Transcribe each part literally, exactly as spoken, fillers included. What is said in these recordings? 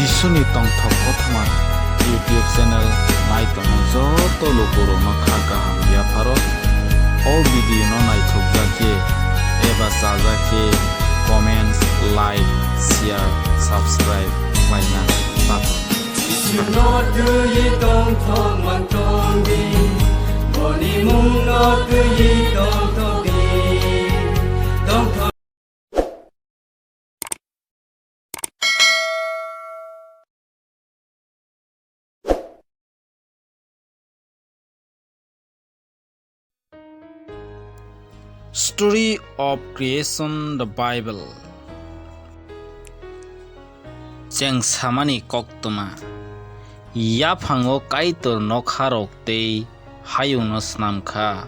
Isuni tongthok kothoma YouTube channel nai tongnai joto lukurokno kha kaham yapharo. O video no naithokjak khe eba chajak khe comments, like, share, subscribe khlaina bathang. Jisuno twiwi tongthok mantongdi, boni mungno twiwi tongthokdi. Tongthok Story of Creation, the Bible. Cheng samani koktwma. Yaphango Kaitor nokharok tei hayungno snam kha.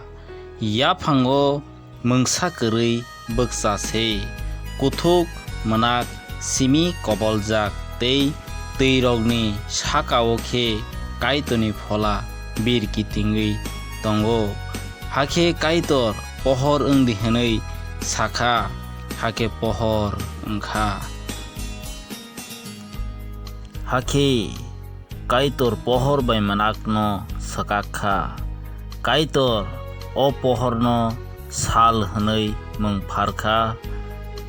Yaphango mungsa kwrwi bwkcha se, kuthuk mwnak simi koboljak tei twirokni saka-o khe Kaitorni phola bir kitingwi tongo. Hakhe Kaitor pohor wng di hwnwi sa kha, hakhe pohor wng kha. Hakhe Kaitor pohor bai mwnakno swkak kha. Kaitor o pohorno sal hwnwi mung phar kha,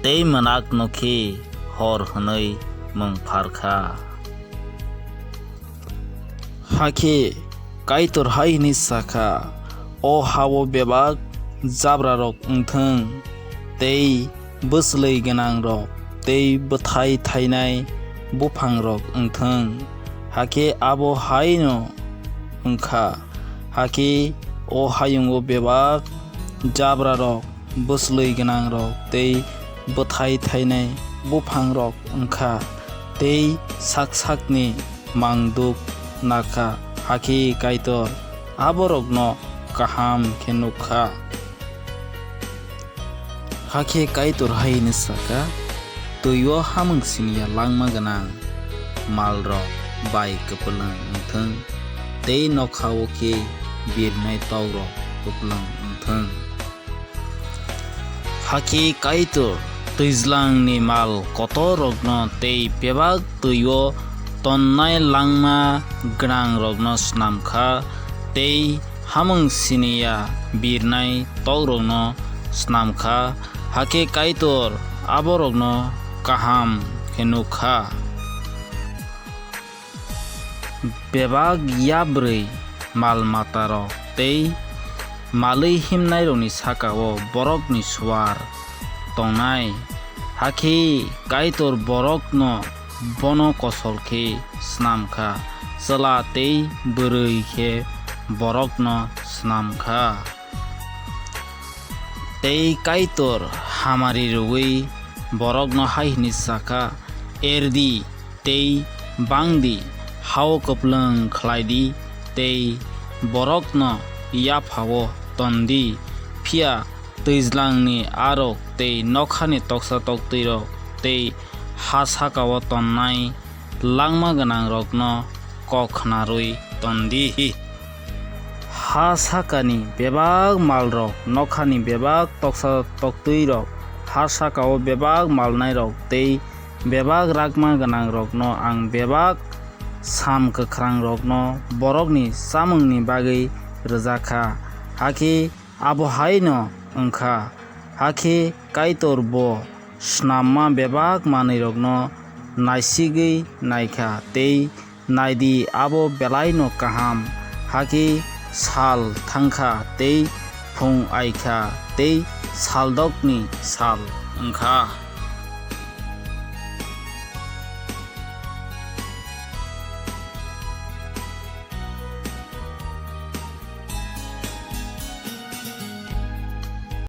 tei mwnakno khe hor hwnwi mung phar kha. Hakhe Kaitor hai hwnwi sa kha, "O ha-o bebak jabrarok wng thung, tei bwslwi gwnangrok tei bwthai thainai buphangrok wng thung." Hakhe abo hai'-no wng kha. Hakhe o hayungo bebak jabrarok, bwslwi gwnangrok tei bwthai thainai buphangrok wng kha, tei sak sakni mangduk na kha. Hakhe Kaitor aborokno kaham khe nuk kha. Hakhe Kaitor hai hwnwi sa kha, "Twi-o hamung siniya langma gwnang malrok bai kwplwng wng thung, tei nokha-o khe birnai tokrok kwplwng wng thung." Hakhe Kaitor twijlangni mal kotorrokno tei bebak twi-o tonnai langma gwnangrokno snam kha, tei hamung siniya birnai tokrokno snam kha. Hakhe Kaitor aborokno kaham khe nuk kha. Bebak yabrwi mal matarok tei malwi himnairokni saka-o borokni suar tongnai. Hakhe Kaitor borokno bono kosol khe snam kha, chwla tei bwrwi khe borokno snam kha. Tei Kaitor hamari rwui borokno hai hwnwi sa kha, "Er di tei bang di, ha-o kwplwng khlai di tei borokno yapha-o ton di, phiya twijlangni arok tei nokhani toksa toktwirok tei ha saka-o tonnai langma gwnangrokno kok khnarwi ton di." Ha sakani bebak malrok, nokhani bebak toksa toktwirok, ha saka-o bebak malnairok tei bebak rakma gwnangrokno ang bebak sam kwkhrangrokno borokni chamungni bagwi rwjak kha. Hakhe abo hai'-no wng kha. Hakhe Kaitor bo snamma bebak manwirokno naisigwi nai kha tei nai di, abo belai'-no kaham. Hakhe sal thang kha tei phung ai kha tei saldokni sal wng kha.